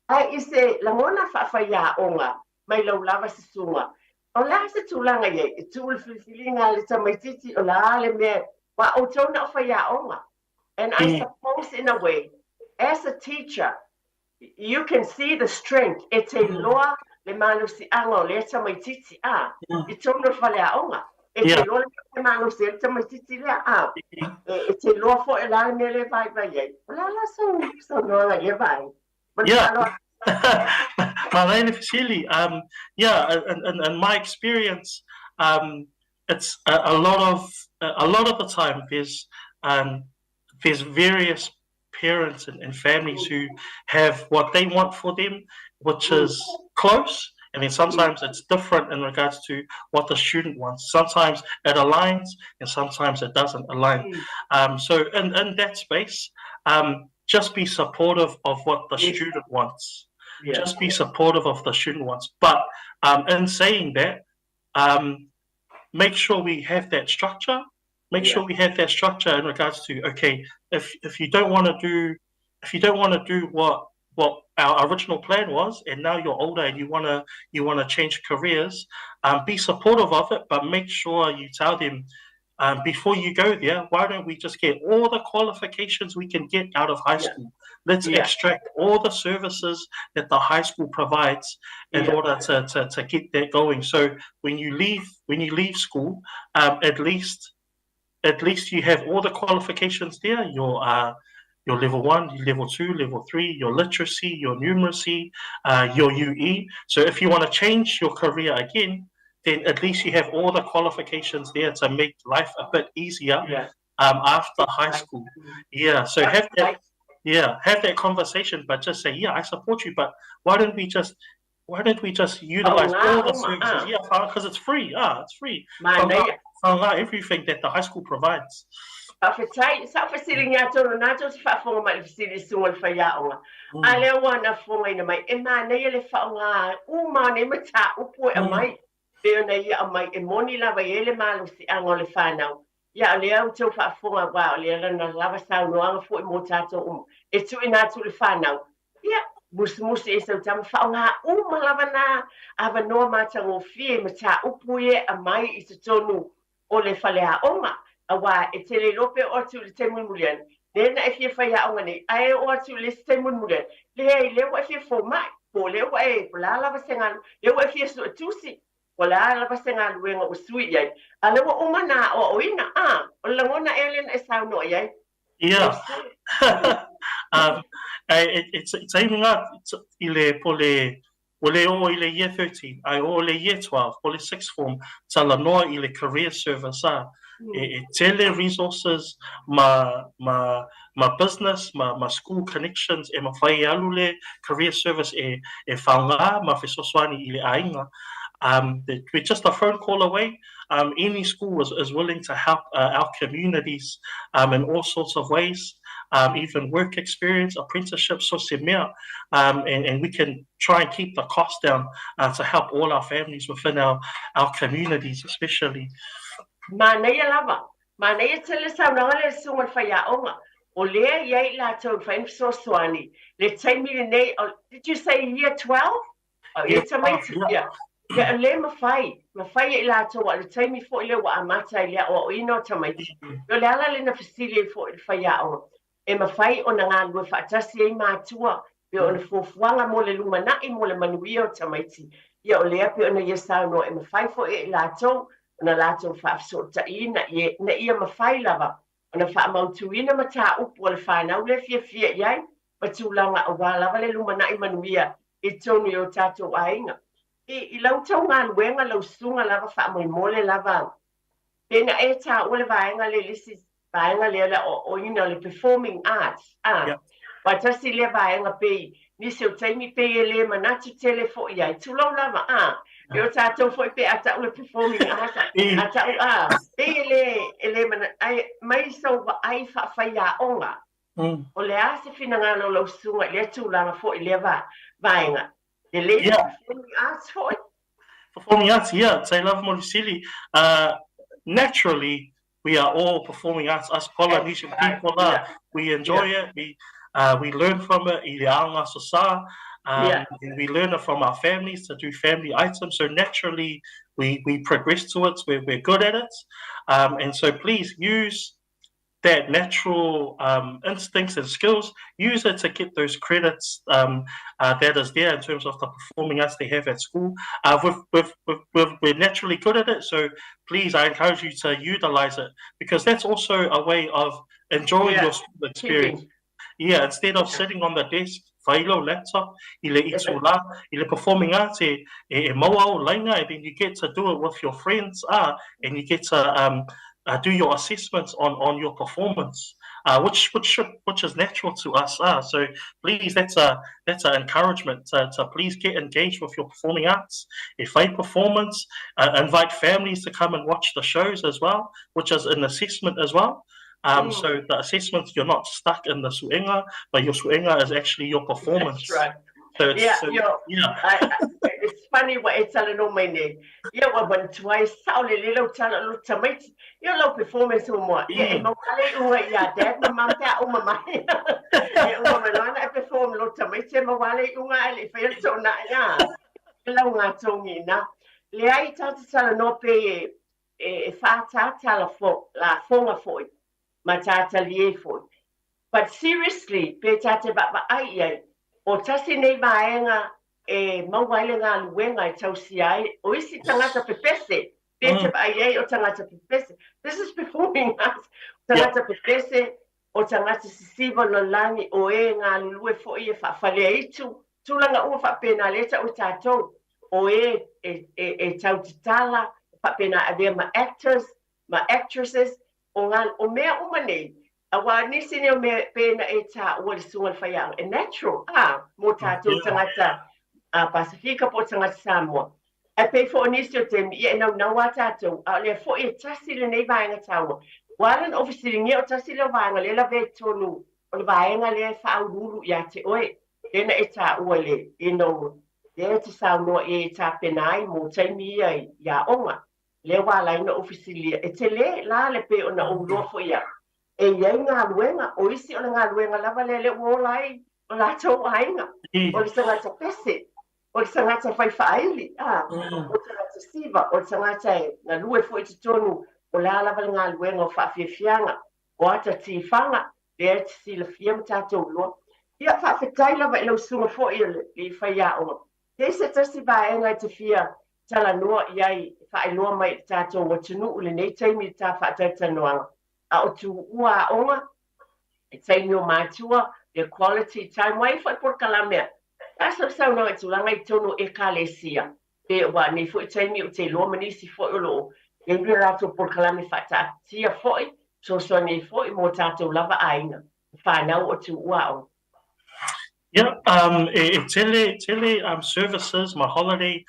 Ae i se lagona faafaiaoga mai lau lava susuga, o le a se tulaga i ai? E tuu le filifiliga a le tamaitiiti, o le a le mea, aua outou na o faiaoga. And I suppose in a way, as a teacher, you can see the strength, e te iloa le malosiaga o lea tamaitiiti, a, i totonu o le faleaoga. E te iloa le malosi ai le tamaitiiti lea, a, e te iloa foi o le a le mea lea e vaivai ai. O le a la sou saunoaga i lea vaega? Yeah. Manaia le fesili. Um, yeah, in, in, in my experience, um, it's a, a lot of a lot of the time there's um, there's various parents and, and families who have what they want for them, which is close. And then sometimes it's different in regards to what the student wants. Sometimes it aligns and sometimes it doesn't align. Um, so in, in that space, um, just be supportive of what the student wants. Yeah. Just be supportive of the student wants. But um, in saying that, um, make sure we have that structure. Make yeah. sure we have that structure in regards to okay, if if you don't want to do if you don't want to do what what our original plan was, and now you're older and you wanna you wanna change careers, um, be supportive of it, but make sure you tell them um, before you go there, why don't we just get all the qualifications we can get out of high yeah. school? Let's yeah. extract all the services that the high school provides in yeah. order to, to, to get that going. So when you leave when you leave school, um, at least at least you have all the qualifications there. Your uh, your level one, your level two, level three, your literacy, your numeracy, uh, your UE. So if you want to change your career again, then at least you have all the qualifications there to make life a bit easier yeah. um, after high school. Yeah, so have that, yeah, have that conversation, but just say, yeah, I support you, but why don't we just why don't we just utilize oh, all the services? Yeah, because it's free. Ah, it's free. From, from everything that the high school provides. Faafetai, sa ou fesiligia atu o lena tou te faafofoga mai i le fesili i le susuga i le faiaoga. A lea ua na fofogaina mai, e manaia le faaaoga uma o nei mataupu e aumai, pei ona ia aumai, e moni lava e i ai le malosiaga o le fanau. Ia, o lea ua tou faafofoga aua o lea lana lava saunoaga foi mo tatou uma, e tuuina atu i le fanau, ia, musumusu i ai sau tama, faaaoga uma lava na avanoa matagofie i mataupu ia e aumai i totonu o le faleaoga, aua e te le iloa pe oo atu i le taimi mulimuli ane, lea na e fia faiaoga nei, ae oo atu i le isi taimi mulimuli ane, leai, lea ua e fia fomai, po o lea ua e, po o le a lava se galuega, lea ua e fia suetusi, po o le a lava se galuega ua sui i ai, a o lea ua uma ona aoaoina, a, o le lagona ea lea na e saunoa i ai? Yeah. um, e, e, e taimi ngā i le po le Ua le oo i le Year 13, ae oo i le Year 12, o le Sixth Form, talanoa i le Career Service a, e, e tele resources ma, ma, ma business, ma, ma school connections e mawhai e alu le Career Service e, e whaonga ma fesoasoani i le āinga. Um, we're just a phone call away. Um, any school is, is willing to help uh, our communities um, in all sorts of ways. Um, even work experience, apprenticeships, so se mea, um, and, and we can try and keep the cost down uh, to help all our families within our, our communities especially. Manaia lava. Manaia tele saunoaga lea le susuga i le faiaoga. O lea i ai i latou e mafai ona fesoasoani le taimi lenei, did you say year 12? O ia tamaiti, ia. Ia, o lea e mafai, mafai e i latou a o le taimi foi lea ua amata ai le aoaoina o tamaiti. O le ala lea na fesili ai foi i le faiaoga, e mafai ona galulue faatasi ai matua pei ona fuafuaga mo le lumanai mo le manuia o tamaiti. Ia, o lea pei ona ia saunoa e mafai foi e i latou ona latou faafesootaiina ina ia mafai lava ona faamautuina mataupu a le fanau lea fiafia i ai ma tulaga aua lava le lumanai manuia i totonu i o tatou aiga. I, i lau tau galuega, lau susuga lava faamolemole lava, pe na e taua le vaega lea i le isi vaega lea o le aoaoina o le performing arts, a, yeah. Aua tasi lea vaega pei, nisi o taimi pei e le manatu tele foi i ai, tulou lava, a, e o tatou foi pe a tau le performing arts, a tau, a, pei e le, e le manatu, ae mai sou vaai faafaiaoga, mm. O le a se finagalo o lau susuga i lea tulaga foi i lea va, vaega, lelei yeah. performing arts foi? Performing arts, yeah, tai lava mo le fesili. Uh, naturally, we are all performing arts, us Polynesian people are. Yeah. We enjoy yeah. it, we, uh, we learn from it, i le aoga sasa, um, yeah. and we learn it from our families to do family items. So naturally, we, we progress to it, we're, we're good at it. Um, and so please use that natural um, instincts and skills, use it to get those credits um, uh, that is there in terms of the performing arts they have at school. Uh, we've, we've, we've, we're naturally good at it, so please, I encourage you to utilize it because that's also a way of enjoying yeah. your school experience. Yeah, instead of sitting on the desk, whailo laptop, i le itula, i le performing arts, e, e, e maua o laina, and then you get to do it with your friends, ah, and you get to um, uh, do your assessments on, on your performance. Uh, which which should which is natural to us. Uh, so please, that's a that's an encouragement to, to please get engaged with your performing arts. If a performance, uh, invite families to come and watch the shows as well, which is an assessment as well. Um, mm. So the assessments, you're not stuck in the suenga, but your suenga is actually your performance. That's right. So it's, yeah, so, yeah. I, I, it's, funny ua e talanoa mai nei. Ia ua manatua ai, sao lelei lau tala o lou tamaiti. Ia o lau performance muamua, ia e maua lava le iuga ia Dad ma Mum pe a uma mai. E uma mai loa ona e perform lou tamaiti e maua lava le iuga ae le i faia le toonai a. E lauga togi ina. Leai ta te talanoa pei e e faaataata lafoga foi ma ta talie foi. But seriously, pe ta te vaavaai i ai, o tasi nei vaega e maua ai le galuega e tausia ai o isi tagata pepese, pe te vaai i ai o tagata pepese. This is performing arts. Tagata pepese, o tagata sisiva o le lalolagi, o e galulue foi e faafaleaitu, tulaga uma faapena lea e tau e tatou, o e e tautatala, faapena e avea ma actors, ma actresses, o ngā, o mea uma nei, aua nisi nei o mea pei ona e taua le susuga i le faiaoga, e natural, ā, mō tātou tagata Pasifika po o tagata Samoa. Ae pei foi o nisi o taimi, ia e naunau lava tātou, a o lea foi e tasi lenei vaega taua. Ua ala ona ou fesiligia o tasi lea o vaega lea e lavea i totonu o le vaega lea e faauluulu ia te oe, lea na e taua i le, you know, lea e te saunoa i ai e tapena ai mō taimi ia i aoga. Lea ua ala ai ona ou fesiligia, e tele la le pei ona ou iloa foi au, e i ai galuega, o isi o le galuega lava lea lea ua ola ai o latou aiga, o le tagata pese, o le tagata fai faaili, a, o le tagata siva, o le tagata e galue foi i totonu, o le a lava le galuega o faafiafiaga, o ata tifaga, lea e te silafia ma tatou iloa. Ia, faafetai lava i lau susuga foi o le faiaoga. Kei se tasi vaega e te fia talanoa i ai e faailoa mai i le tatou atunuu i lenei taimi i le ta faatalatalanoaga, a o tuua aoga, e taimi o matua, le quality time, ua i ai foi polokalame a ta sausaunoaga i tulaga i totonu o Ekalesia, pe ua nei foi taimi ou te iloa ma nisi foi o lo o i ai ni a latou polokalame faataatitia foi, fesoasoani ai foi mo tatou lava aiga, whanau o tuua aoga. Yeah, e tele, tele services ma holiday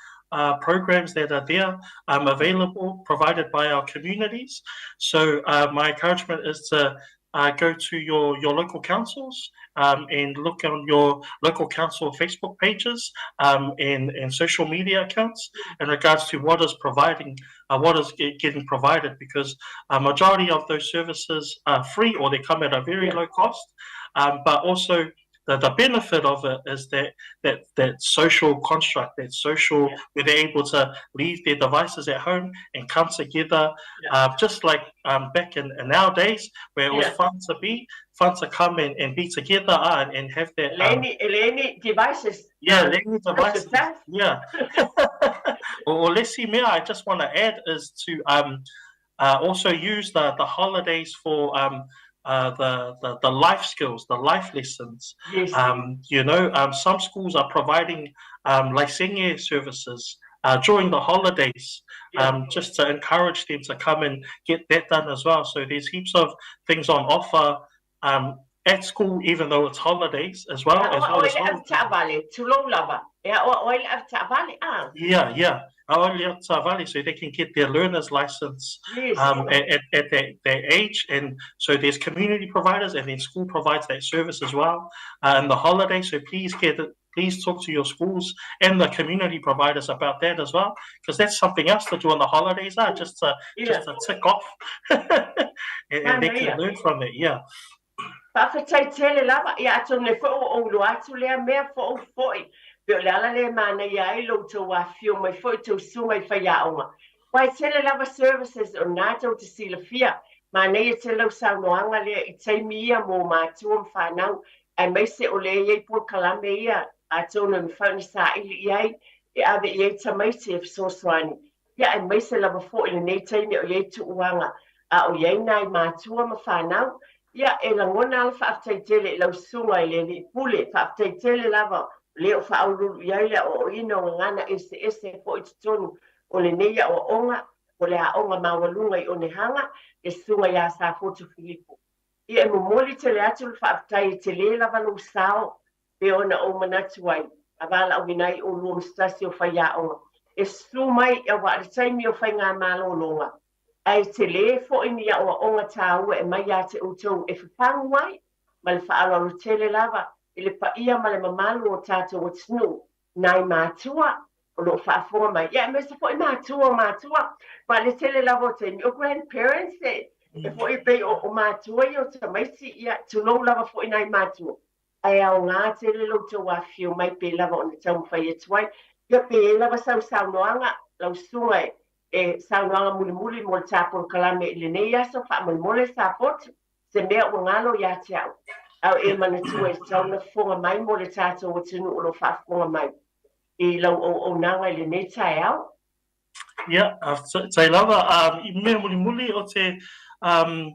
programs that are there available, provided by our communities. So my encouragement is to go to your, your local councils and look on your local council Facebook pages and, and social media accounts in regards to what is providing, what is getting provided, because a majority of those services are free or they come at a very low cost. But also the benefit of it is that that that social construct, that social where they're able to leave their devices at home and come together, just like back in our days where it was fun to be, fun to come and be together and have that. Eleni devices. Yeah, Eleni devices. Yeah. O le isi mea I just want to add is to also use the holidays for the life skills, the life lessons. Some schools are providing laisenge services during the holidays, just to encourage them to come and get that done as well. So there's heaps of things on offer at school, even though it's holidays as well. As well as avetaavale, tulou lava. E a'oa'o ai le avetaavale, a. Yeah. Vale, so they can get their learner's license at that age. And so there's community providers, and then school provides that service as well in the holiday. So please get it. Please talk to your schools and the community providers about that as well, because that's something else to do on the holidays, just to tick off, and they can learn from it. Yeah. Faafetai tele lava, ia atonu e foi ua ou iloa atu lea mea foʻou foʻi. Pe o le ala lea e manaia ai lo outou afifio mai foi tou susuga i faiaoga. Aua e tele lava services o lena tou te silafia. Manaia tele lau saunoaga lea i taimi ia mo matua ma fanau, aemaise o lea e i ai polokalame ia atonu e mafai ona saili i ai, e ave i ai tamaiti e fesoasoani. Ia aemaise lava foi lenei taimi o i ai tuuaga a o i ai nai matua ma fanau. Ia e lagona lava le faafetai tele i lau susuga i le alii pule, faafetai tele lava lea o faauluulu i ai le aoaoina o gagana eseese foi i totonu o lenei aoaoga, o le aoga maualuga i Onehaga, le susuga ia Safotu Filipo. Ia e momoli tele atu le faafetai e tele lava lou sao pe ona ou manatu ai, a valaauina ai ʻolua ma se tasi o faiaoga e susu mai aua o le taimi o faigamalologa, ae tele foi ni aoaoga tāua e mai ia te ʻoutou e fafagu ai ma le faaaloalo tele lava i le paia ma le mamalu o tatou atunuu, nai matua. o lo o faafofoga mai, ia aemaise foi matua o matua, aua o le tele lava o taimi, o grandparents e, e foi pei o, o matua ia o tamaiti, ia tulou lava foi nai matua, ae aoga tele lo outou afifio mai pei lava ona taumafai atu ai. Ia pe i ai lava sau saunoaga, lau susuga e, e saunoaga mulimuli mo le ta polokalame i lenei aso, faamolemole Safotu, se mea ua galo ia te au, a e manatua e tatau ona fofoga mai mo le tatou atunuu o lo o faafofoga mai i lau auaunaga i lenei taeao. Ia, faafetai lava. I mea mulimuli o te um,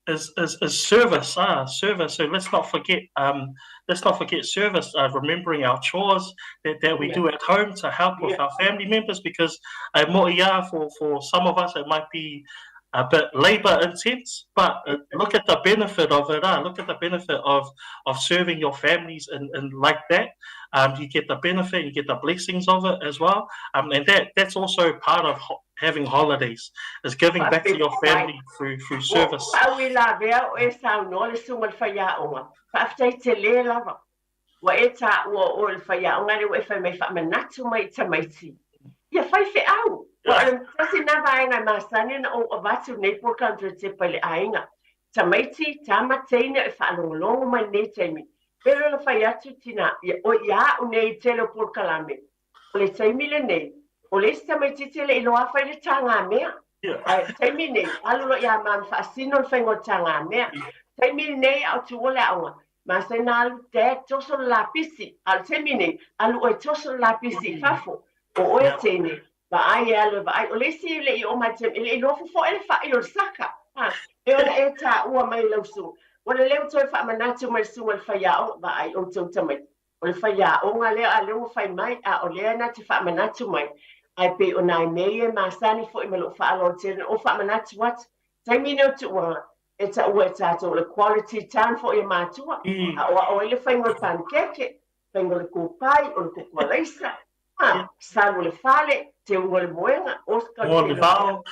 is, is, is service, ah, service. So let's not forget, um, let's not forget service, uh, remembering our chores that, that we yeah. do at home to help with yeah. our family members because uh, for, for some of us it might be a bit labor intense, but uh, look at the benefit of it. Uh, look at the benefit of, of serving your families and, and like that. Um, you get the benefit, you get the blessings of it as well. Um, and that, that's also part of ho having holidays, is giving back to your family through, through service. Faauilavea o e saunoa le susuga i le faiaoga. Faafetai tele lava. Ua e taua o oe o le faiaoga lea ua e fai mai faamanatu mai i tamaiti. Ia fai feau. Ua o le tasi lena vaega e masani ona ou avatu nei polokalame tepa i le aiga. Tamaiti, tama, teine e faalogologo mai i lenei taimi. Pei ona fai atu tina, ia, oi ia au nei i tele o polokalame. O le taimi lenei, o le isi tamaitiiti e le i loa fai le tagamea. Ae o le taimi lenei, alu loa ia mami faasino le faiga o le tagamea. Taimi lenei a o tuua le aoga, masani na alu dad toso le lapisi. A o le taimi lenei, alu oe toso le lapisi i fafo. O oe e teine, vaai e alu e vaai. O le isi e le i oo mai i le taimi, e le i loa fofoe le fai o le saka. Ha, e ona e taua mai i lau susuga. Ua lelei ua toe faamanatu mai le susuga i le faiaoga, vaai outou tamaiti. O le faiaoga lea a lea ua fai mai, a o lea na te faamanatu mai, ae pei o nai mea ia e masani foi ma lou faaaloalo tele na ou faamanatu atu. Taimi nei o tuuaga, e taua e tatou o le quality time foi a matua, aʻoaʻo ai le faiga o le panekeke, faiga o le kopai, o le koko alaisa, a, salu o le fale, teuga o le moega, osika o le tele o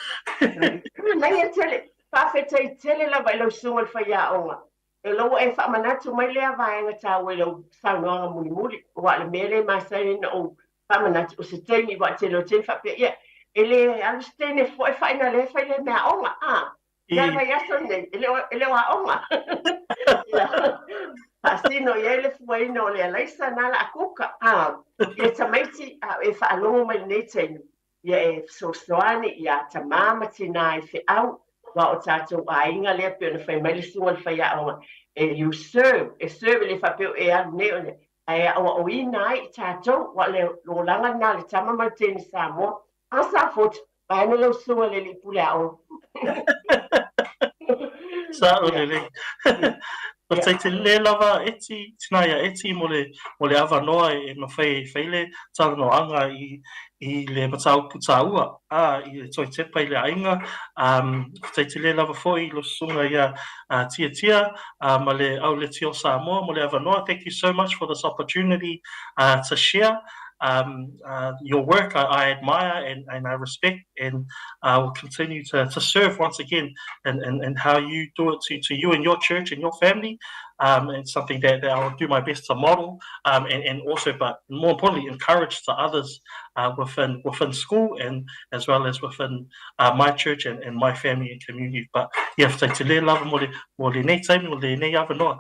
mea. Manaia tele, faafetai tele lava i lau susuga i le faiaoga. E lou e faamanatu mai lea vaega taua i lau saunoaga mulimuli, aua o le mea lea e masani ai ona ou faamanatu, o se taimi, aua o le tele o taimi faapea, ia, e le alu se teine foe fai na lea fai lea mea aoga, a, ia le vaiaso lenei, e le o, e le o aoga. Ia, faasino i ai le fuaina o le alaisa na la a kuka, a, ia tamaiti, a e faalogo mai lenei taimi, Ia e fesoasoani iā tamā ma tinā i feau, aua o tātou aiga lea pei ona fai mai le susuga i le faiaoga, e you serve, e serve e le faapea e alu nei o ae aoaoina ai i tātou, aua o le olaga lena a le tama ma le teine Samoa. A Safotu, vaeane lau susuga i le alii pule aoga. Sa'o lelei. Faafetai tele lava Eti, tina ia Eti mo le mo le avanoa e mafai ai e fai le talanoaga i i le mataupu taua, ā, i le toe tepa i le aiga. Faafetai tele lava foi i lo susuga ia Tiatia ma le Auleti o Samoa mo le avanoa. Thank you so much for this opportunity to share your work. I, I admire and, and I respect and uh, will continue to, to serve once again in, in, in how you do it to, to you and your church and your family. Um, it's something that, that I'll do my best to model um, and, and also, but more importantly, encourage to others uh, within within school and as well as within uh, my church and, and my family and community. But yeah, faafetai tele lava mo le, mo lenei taimi, mo lenei avanoa.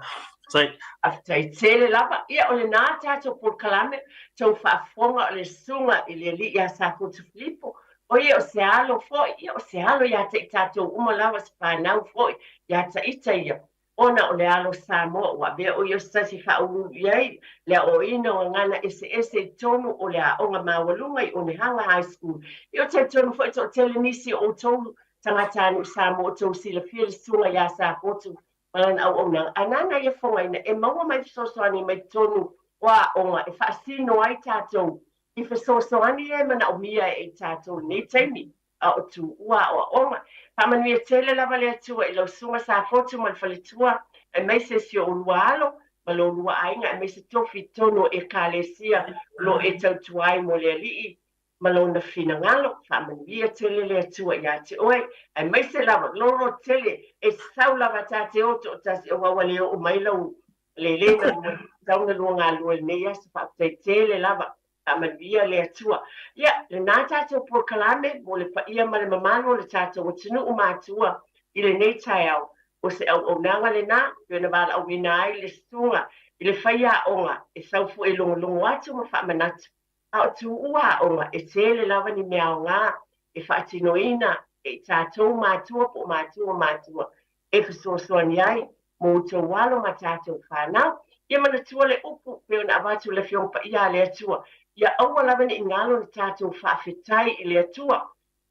Faafetai. Faafetai tele lava. Ia, o lenā tatou polokalame, tou faafofoga o le susuga i le Alii ia Safotu Filipo, o ia o se alo foi, ia o se alo ia te i tatou uma lava, se fanau foi ia ta ita ia, ona o le alo Samoa ua avea o ia o se tasi e faauluulu i ai le aoaoina o gagana eseese i totonu o le aoga maualuga i Onehanga High School. Ia o talitonu foi toatele nisi o outou tagatanuu Samoa o tou silafia le susuga ia Safotu ma lana auaunaga, a nāna ia fogaina e maua mai fesoasoani mai totonu o aoga e faasino ai tatou i fesoasoani ia e manaomia e i tatou i lenei taimi a o tuua aoaoga. Faamanuia tele lava le Atua i lau susuga Safotu ma le faletua, aemaise si o oulua alo ma lo oulua aiga, aemaise tofi i totonu o Ekalesia o lo o e tautua ai mo le Alii ma lona finagalo. Faamanuia tele le Atua ia te oe, aemaise lava lolo tele e sau lava ta te o toatasi aua ua le oo mai lau lelei na lua tau na lua galue i lenei aso. Faafetai tele lava. Faamanuia le Atua. Ia, lena tatou polokalame mo le paia ma le mamalu o le tatou atunuu matua i lenei taeao. O se auaunaga lena pei ona valaauina ai le susuga i le faiaoga e sau foi e logologo atu ma faamanatu. A o tuua aoga, e tele lava ni mea aoga e faatinoina e i tatou matua po o matua o matua e fesoasoani ai mo outou alo ma tatou fanau. Ia manatua le upu pei ona avatu i le Afioga Paia a le Atua, ia aua lava ne i galo le tatou faafetai i le Atua.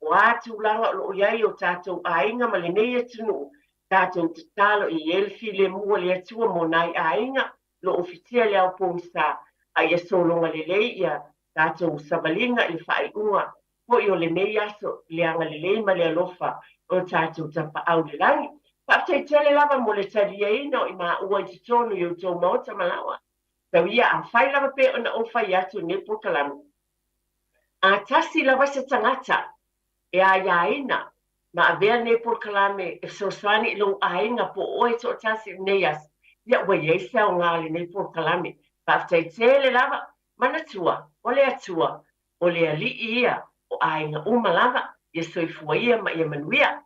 O a tulaga o lo o i ai o tatou aiga ma lenei atunuu, tatou tatalo ia i ai le filemu o le Atua mo nai aiga lo o fitia le ao pogisa, a ia sologa lelei ia tatou savaliga i le faaiuga foi o lenei aso i le agalelei ma le alofa o lo tatou Tapaau i le Lagi. Faafetai tele lava mo le taliaina o i maua i totonu i outou maota malaoa. Tau ia afai lava pea ona ou fai atu i lenei polokalame, a tasi lava se tagata e aiaina ma avea lenei polokalame e fesoasoani i lou aiga po o oe toatasi i lenei aso, ia ua i ai se aoga o lenei polokalame. Faafetai tele lava. Manatua, o le Atua, o le Alii ia o aiga uma lava, ia soifua ia ma ia manuia.